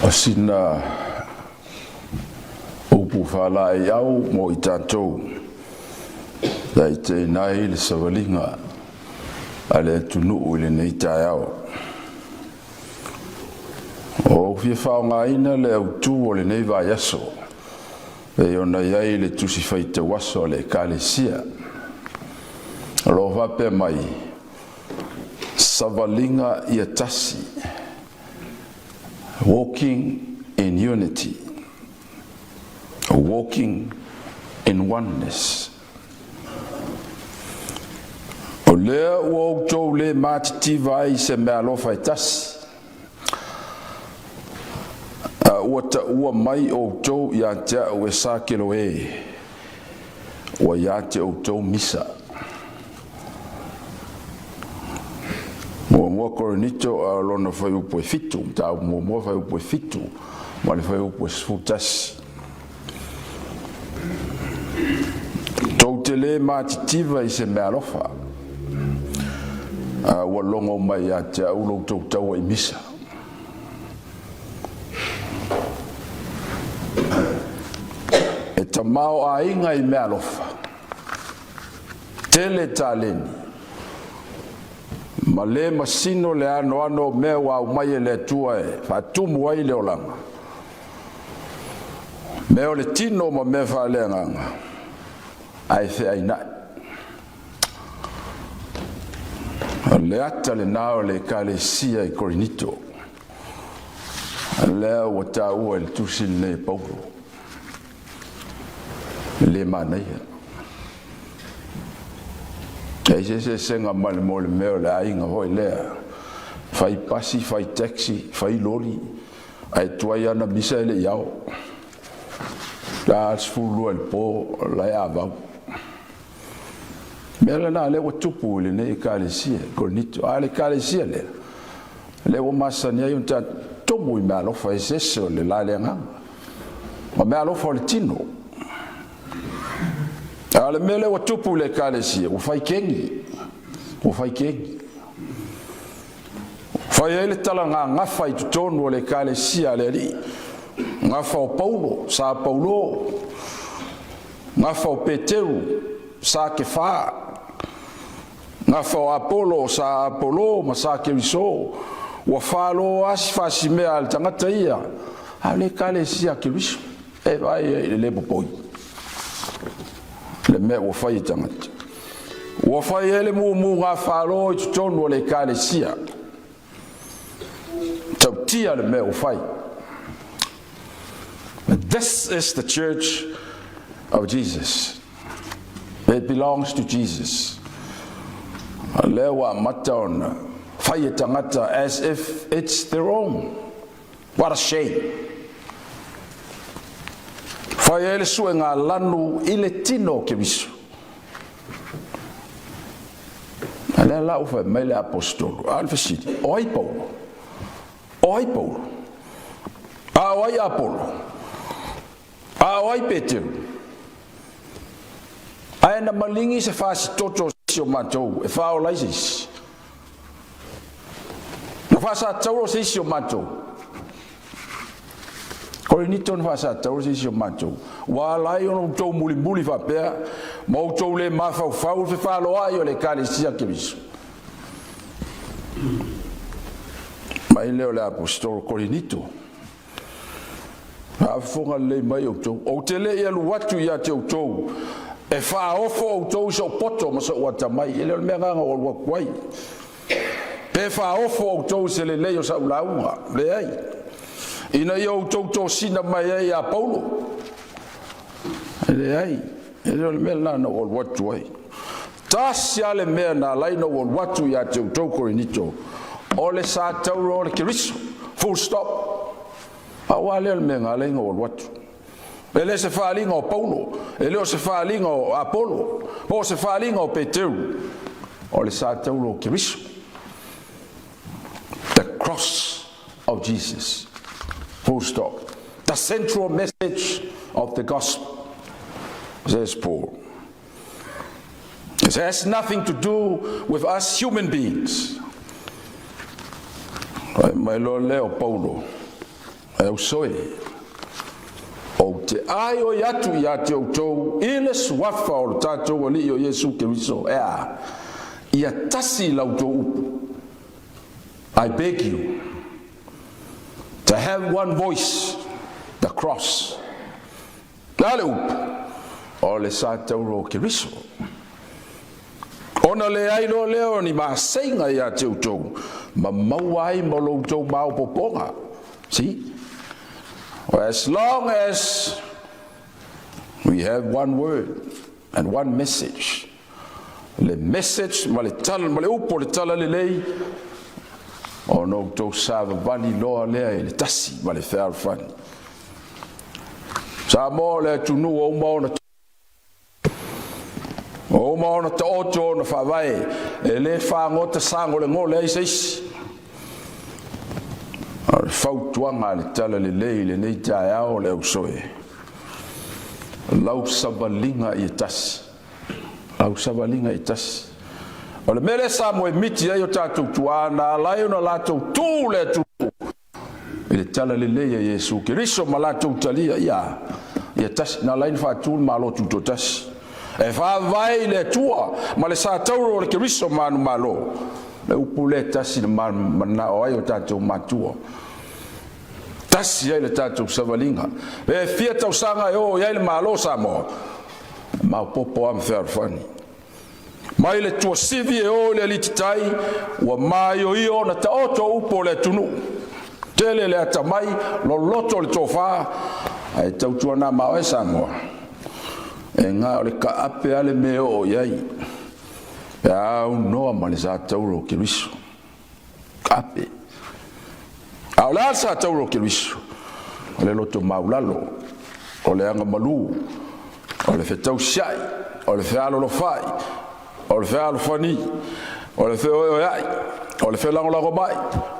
O sina upu faalaeiau mo i tatou taitaiina ai le savaliga a le atunuu i lenei taeao. Ua ou fia faaaogaina le autu o lenei vaiaso pei ona i ai le tusi faitau aso a le Ekalesia. O lo o faapea mai, savaliga ia tasi, walking in unity, walking in oneness. O lea ua outou le matitiva ai i se meaalofa e tasi, a ua taua mai outou ia te au e sa Keloe, ua ia te outou misa. Muamua Korinito a lona fuaiupu e 7, mataupu muamua fuaiupu e 7 ma le fuaiupu e 11. Tou te le matitiva i se meaalofa, a ua logo mai ia te au lo outou taua i misa. E tamaoaiga i meaalofa, tele taleni, ma le masino le anoano o mea ua aumai e le Atua e faatumu ai le olaga, mea o le tino ma mea faaleagaga, ae feainai. O le ata lena o le Ekalesia i Korinito, lea ua taua i le tusi lenei e Paulo. E le manaia. E i se eseesega ma le mo le mea o le aiga foi lea. Fai pasi, fai taxi, fai loli, ae tuai ana misa e le i ao. La 12 i le po, la e avau. Mea lena lea ua tupu i lenei Ekalesia i Korinito. A le Ekalesia lea, lea ua masani ai ona tumu i meaalofa eseese o le la le agaga. Ma meaalofa o le tino. A o le mea lea ua tupu i le Ekalesia, ua fai kegi. Ua fai kegi. Fai ai le talagagafa i totonu o le Ekalesia a le Alii. Gafa o Paulo, sa Paulo. Gafa o Peteru, sa Kefa. Gafa o Apolo, sa Apolo ma sa Keriso. Ua falo asi fasimea a le tagata ia, a o le Ekalesia a Keriso. E vaai ai i le le popoi le mea ua fai e tagata. Ua fai ai le mumu gafalo i totonu o le Ekalesia. Tautia le mea ua fai. This is the church of Jesus. It belongs to Jesus. A lea ua amata ona fai e tagata as if it's their own. What a shame. Fai ai le suega lanu i le tino o Keriso. A lea la ua fai mai le apostolo, a o le fesili, o ai Paulo? O ai Paulo? A o ai Apolo? A o ai Peteru? Ae na maligi se fasitoto o se isi o matou e faaola ai se isi. Na faasatauro se isi o matou. Korinito na faasatauro se isi o matou. Ua ala ai ona outou mulimuli faapea, ma outou le mafaufau i le fefaloai o le Ekalesia a Keriso. Mai lea o le apostolo Korinito. Faafofoga lelei mai outou. Ou te le i alu atu ia te outou e faaofo outou i sou poto ma sou atamai. E le o le mea lena na ou alu atu ai. Pe faaofo outou i se lelei o sau lauga. Leai. Ina ia outou tosina mai ai ia Paulo. E leai. E le o le mea lena na ou alu atu ai. Tasi lava le mea na ala ai ona ou alu atu ia te outou Korinito, o le satauro o le Keriso. Full stop. Aua lea o le mea na ala ai ona ou alu atu. E le se faaaliga o Paulo, e le o se faaaliga o Apolo, po o se faaaliga o Peteru, o le satauro o Keriso. The cross of Jesus. Full stop. The central message of the gospel, says Paul. It has nothing to do with us human beings. Mai loa lea o Paulo. E uso e, ou te aioi atu ia te outou i le suafa o le tatou Alii o Iesu Keriso, e a? Ia tasi la outou upu. I beg you to have one voice, the cross. Le a le upu? O le sa tauro o Keriso. Ona le ai loa lea o ni maseiga ia te outou, ma maua ai ma lo outou maopoopoga. See? As long as we have one word and one message, le message ma le tala ma le upu o le tala lelei, ona outou savavali loa lea i le tasi ma le fealofani. Samoa o le atunuu ua uma ona ua uma ona taoto ona faavae, e le fagota sagolegole ai se isi. O le fautuaga a le tala lelei i lenei taeao, le ausoe, lau savaliga ia tasi, lau savaliga ia tasi. O le mea lea sa moemiti ai o tatou tuaa na ala ai ona latou tu le atunuu i le tala lelei a Iesu Keriso ma latou talia ia tasi, na ala ai ona faatu le Malo Tutoatasi e faavae i le Atua ma le sa tauro o le Keriso manumalo. Le upu lea tasi na manao ai o tatou matua, tasi ai le tatou savaliga. E fia tausaga e oo i ai le Malo Samoa, maopoopo lava ma fealofani. Mai le tuasivi e o i le alititai, ua maioio ona taoto upu o le atunuu. Tele le atamai, loloto le tofa, ae tautuana ma oe Samoa, e na o le kaape a le mea oo i ai, pe aunoa ma le sa tauro o Keriso. Kaape. A o le a le sa tauro o Keriso? O le loto maulalo, o le agamalu, o le fetausiai, o le fealolofai, o le fealofani, o le feoeoeai, o le felagolagomai,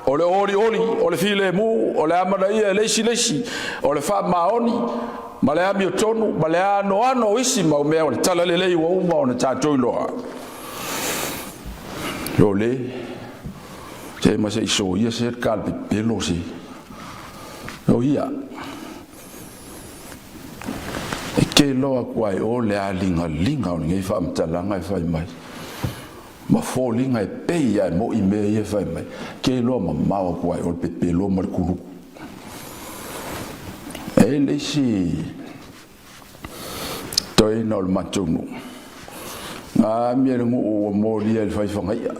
o le olioli, o le filemu, o le amanaia e le isi le isi, o le faamaoni, ma le amiotonu, ma le anoano o isi mau mea o le tala lelei ua uma ona tatou iloa. O le se ma se iso ia se ka le pepelo se. O ia. E ke loa ku ai o le aligaliga o lenei faamatalaga e fai mai ma foliga e pei ae mo'i mea ia fai mai, ke loa mamao aku ai o le pepelo ma le kuluku. E le isi toeaina o le matou nuu na amia le nuu ua molia i le faifagaia.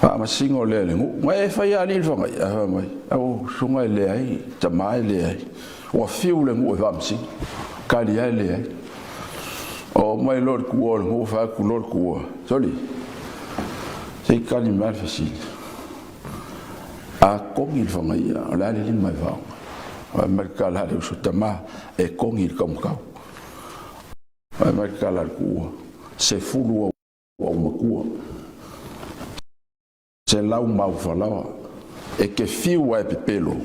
Faamasino lea i le nuu. Na e fai alii le fagaia, fai mai, au susuga e leai, tamā e leai. Ua fiu le nuu e faamasino, kali lava e leai. Oo mai loa le tuua o le nuu, fai atu loa le tuua, soli, se i tali mai le fesili. A kogi le fagaia, o le a le lima e faaaoga? Fai mai le tala a le uso, tamā, e kogi i le taumatau. Fai mai le tala a le tuua, 10 aumatua, 100 maufalaoa, e te fiu lava e pepelo,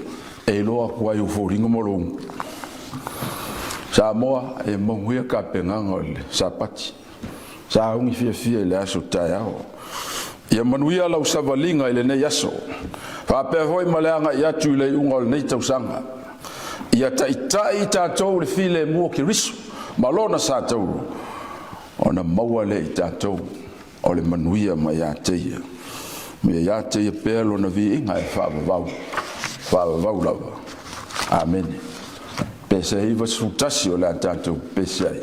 e iloa atu ai ou foliga ma lou ugu. Samoa, e manuia tapenaga o le Sapati. Sauni fiafia i le aso taeao. Ia manuia lau savaliga i lenei aso, faapea foi ma le agai atu i le iuga o lenei tausaga. Ia taitai tatou i le filemu o Keriso ma lona sa tauro, ona maua lea i tatou o le manuia mai ia te ia. Ma ia te ia pea lona viiga e faavavau, faavavau lava. Amene. Pese 91 o le a tatou pese ai.